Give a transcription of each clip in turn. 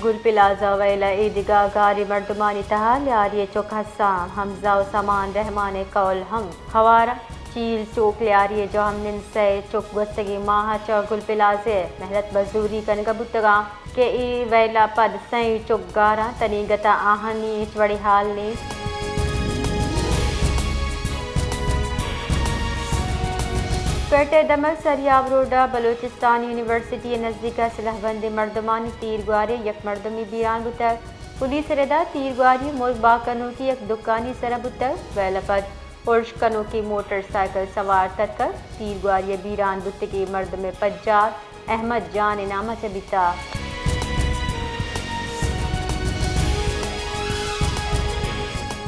گل plaza well ء ایدگہ گار ء مردمانی تہا لیاری ء چک ہساں، حمزہ و سامان رحمان ء کول ہم ہوار انت۔ چیل چوک لیاری ء جہمنند سئے چک گوستگیں ماہ ء چہ گل پلازہ ء محنت مزدوری کنگ ء بوتگاں کہ اے ویل ء پد سئیں چک گار انت، تنیگت ء آہانی ہچ وڑیں حال نیست۔ کوئٹہ ء دمگ سریاب روڈ ء بلوچستان یونیورسٹی ء نزیک ء سلاہ بندیں مردمانی تیر گواری ء یک مردمے بیران بوتگ۔ پولیس ء ردا تیر گواری ء مرگ بہا کنوکی یک دکانی سرا بوتگ۔ ویل ء پد ارش کنوکیں موٹر سائیکل سوار تتکگ۔ تیر گواری ء بیران بوتگیں مردم ء پجار احمد جان ء نام ء چہ بیتگ۔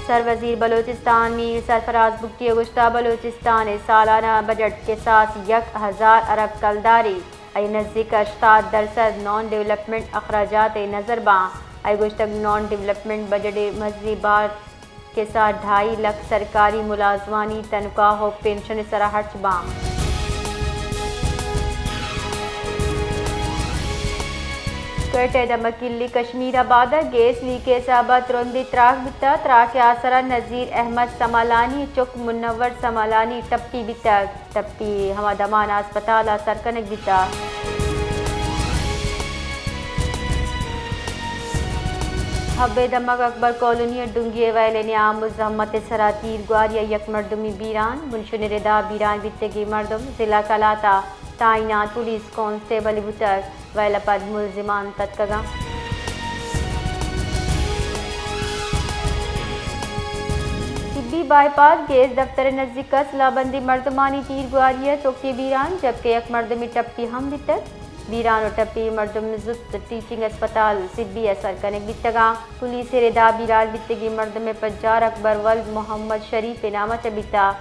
سروزیر بلوچستان میر سرفراز بگٹی ء گوشتگ، بلوچستان ء سالانہ بجٹ کساس یک ہزار ارب کلدارے، آئی ء نزیک ہشتاد درسد نان ڈیولپمنٹ اخراجات ء نظر باں۔ آئی ء گوشتگ، نان ڈیولپمنٹ بجٹ ء مزنیں بار کساس ڈھائی لکھ سرکاری ملازمانی تنخواہ و پنشن ء سرا ہرچ باں۔ کوئٹہ ء دمگ کلی کشمیر آباد ء گیس لیک ء سبب ء ترندیں تراک بیتگ۔ تراک ء آسر ء نذیر احمد سمالانی ء چک منور سمالانی ٹپی بیتگ۔ ٹپی ہما دمان ء ہسپتال ء سر کنگ بیتگ۔ حب ء دمگ اکبر کالونی ء ڈنگی ء ویل ء نیام مزاحمت ء سرا تیر گواری ء یک مردمی بیران، بنشون ء ردا بیران بیتگیں مردم ضلع کلات ء تعینات پولیس کانسٹیبل بوتگ، ویل ء پد ملزمان تتکگاں۔ سبی بائی پاس گیس دفتر ء نزیک ء سلاہ بندیں مردمانی تیر گواری ء چکے بیران، جبکہ یک مردمی ٹپی ہم بیتگ۔ بیران و ٹپی مردم زوت ٹیچنگ اسپتال سبی ء سر کنگ بیتگاں۔ پولیس ء ردا بیران بیتگیں مردم ء پجار اکبر ولد محمد شریف ء نام ء چہ بیتگ،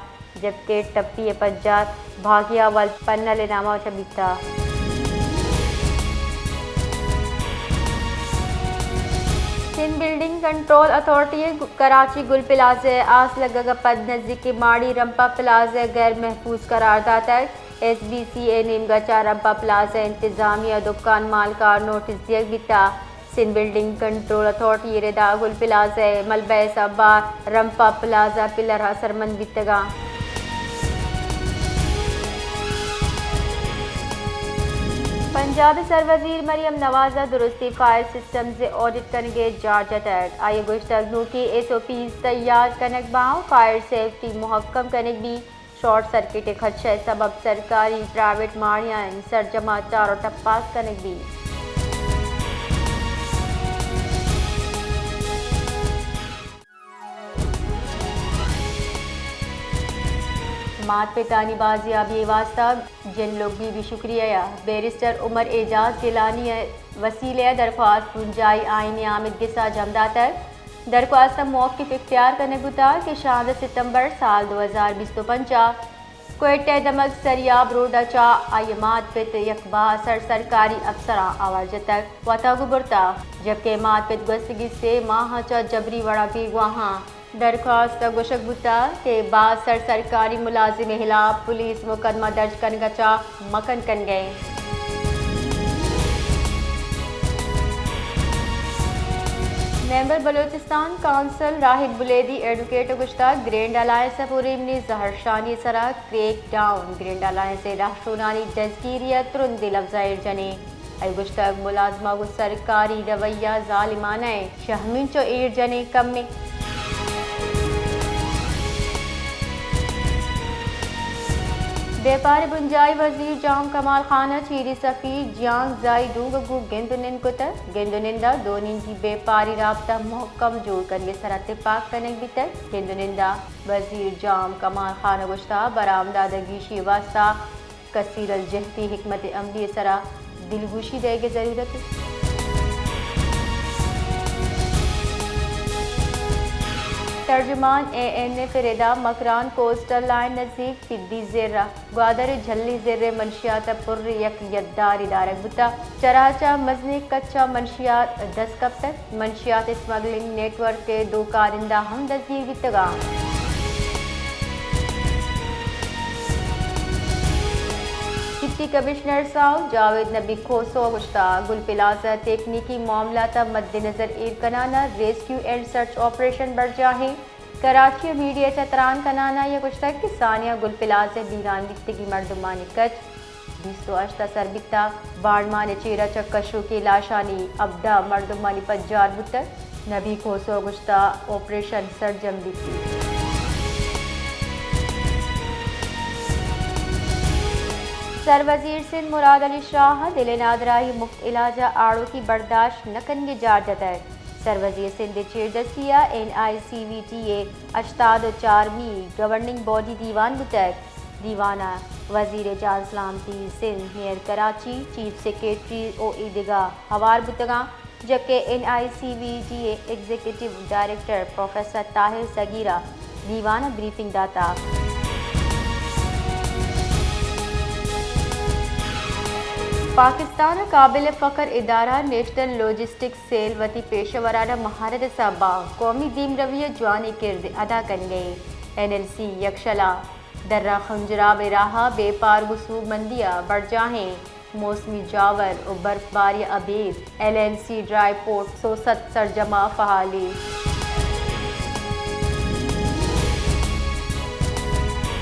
جبکہ ٹپی ء پجار بھاگیہ ولد پنل ء نام ء چہ بیتگ۔ سندھ بلڈنگ کنٹرول اتھارٹی ء کراچی گل پلازہ ء آس لگگ ء پد نزیک ماڑی رمپا پلازہ ء غیر محفوظ قرار داتگ۔ ایس بی سی ء نیمگ ء چہ رمپا پلازہ ء انتظامیہ ء دکان مالک ء نوٹس دیگ بیتگ۔ سندھ بلڈنگ کنٹرول اتھارٹی ء ردا گل پلازہ ء ملبہ ء سبب ء رمپا پلازہ پلر ء اثرمند بیتگاں۔ پنجاب ء سروزیر مریم نواز ء درستیں فائر سسٹمز ء آڈٹ کنگ ء جار جتگ۔ آئی ء گوشتگ، نوکیں ایس او پیز تیار کنگ باں، فائر سیفٹی مہکم کنگ بیت۔ شارٹ سرکٹ ء خدشہ ء سبب سرکاری پرائیویٹ ماڑیانی سرجم ء چار و ٹپاس کنگ بیت۔ مات پتانی بازیابی ء واستہ جن لوگ بی بی شکریہ ء بیرسٹر عمر اعجاز گیلانی ء وسیلہ ء درخواست بنجاہی آئین ء آمدگس ء جم داتگ۔ درخواست ء موقف اختیار کنگ بوتگ کہ شانزدہ ستمبر سال دو ہزار بیست و پنچ ء کوئٹہ ء دمگ سریاب روڈ ء چہ آئی ء مات پت یک بااثر سرکاری افسراں آوار جتگ، وت ء گوں برتگ، جبکہ مات پت گوستگیں سے ماہ ء چہ جبری وڑ ء بیگواہ آں۔ درخواست ء گوشگ بوتگ کہ بااثر سرکاری ملازمے ہلاپ پولیس مقدمہ درج کنگ ء چہ مکن کنگ ء انت۔ ممبر بلوچستان کونسل راہد بلیدی ایڈوکیٹ ء گوشتگ، گرینڈ الائنس ء پوریمنی زہرشانی ء سرا کریک ڈاؤن، گرینڈ الائنس ء رہشونانی دزگیری ء ترندیں لبزاں ایر جنیں۔ آئی گوشتگ، ملازماں گوں سرکاری رویہ ظالمانہ انت، چہ ہمینچو ایر جنیں کم انت۔ بیپار بنجاہی وزیر جام کمال خان ء چینی سفیر جیانگ زائی ڈونگ ء گوں گند ء نند کتگ۔ گند ء نند ء دو نیمگی بیپاری رابطہ مہکم جوڑ کنگ ء سرا تپاک کنگ بیتگ۔ گند ء نند ء وزیر جام کمال خان ء گوشتگ، برآمدات ء گیشی ء واستہ کثیر الجہتی حکمت عملی ء سرا دلگوشی دئیگ ء ضرورت انت۔ ترجمان اے این ایف ء ردا مکران کوسٹل لائن نزیک پدی زر ء گوادر ء جھلی زر ء منشیات ء پر یک یدارے دارگ بوتگ۔ چراچ ء مزنیں کچ ء منشیات دست کپتگ۔ منشیات اسمگلنگ نیٹ ورک ء دو کارندہ ہم دزگیر بیتگ انت۔ سی ڈپٹی کمشنر ساؤتھ جاوید نبی کھوسو ء گوشتگ گل پلازہ ء تکنیکی معاملات ء مد نظر ایر کنان ء ریسکیو اینڈ سرچ آپریشن برجاہ انت۔ کراچی ء میڈیا ء چہ تران کنان ء آئی ء گوشتگ کہ سانحہ گل پلازہ ء بیران بیتگی مردمانی کچ بیست ء ہشت ء سر بیتگ، بانڈمان ء چیرا چہ کشوکیں لاشانی ہبدہ مردمانی پجار بوتگ۔ نبی کھوسو ء گوشتگ آپریشن سرجم بیت۔ سر وزیر سندھ مراد علی شاہ ء دل ء نادراہی ء مفت علاج ء آڑوکی برداشت نہ کنگ ء جار جتگ۔ سر وزیر سندھ ء چیردستی ء این آئی سی وی ٹی ء ہشتاد ء چارمی گورننگ باڈی دیوان بوتگ۔ دیوان ء وزیر جان سلامتی سندھ، میئر کراچی، چیف سیکرٹری و اے دگہ ہوار بوتگاں۔ جبکہ این آئی سی وی ٹی ء ایگزیکٹو ڈائریکٹر پروفیسر طاہر صغیر ء دیوان ء بریفنگ داتگ۔ پاکستان ء قابل فخر ادارہ نیشنل لاجسٹکس سیل وتی پیشہ ورانہ مہارت ء سبب ء قومی دیمروی ء جوانیں کرد ادا کنگ ء انت۔ این ایل سی یکشلا درہ خنجراب ء راہ ء بے پارگ ء سوبمندی ء برجاہیں موسمی جاور و برفباری ء ابید L N C dry port Sost سرجم ء فعالی۔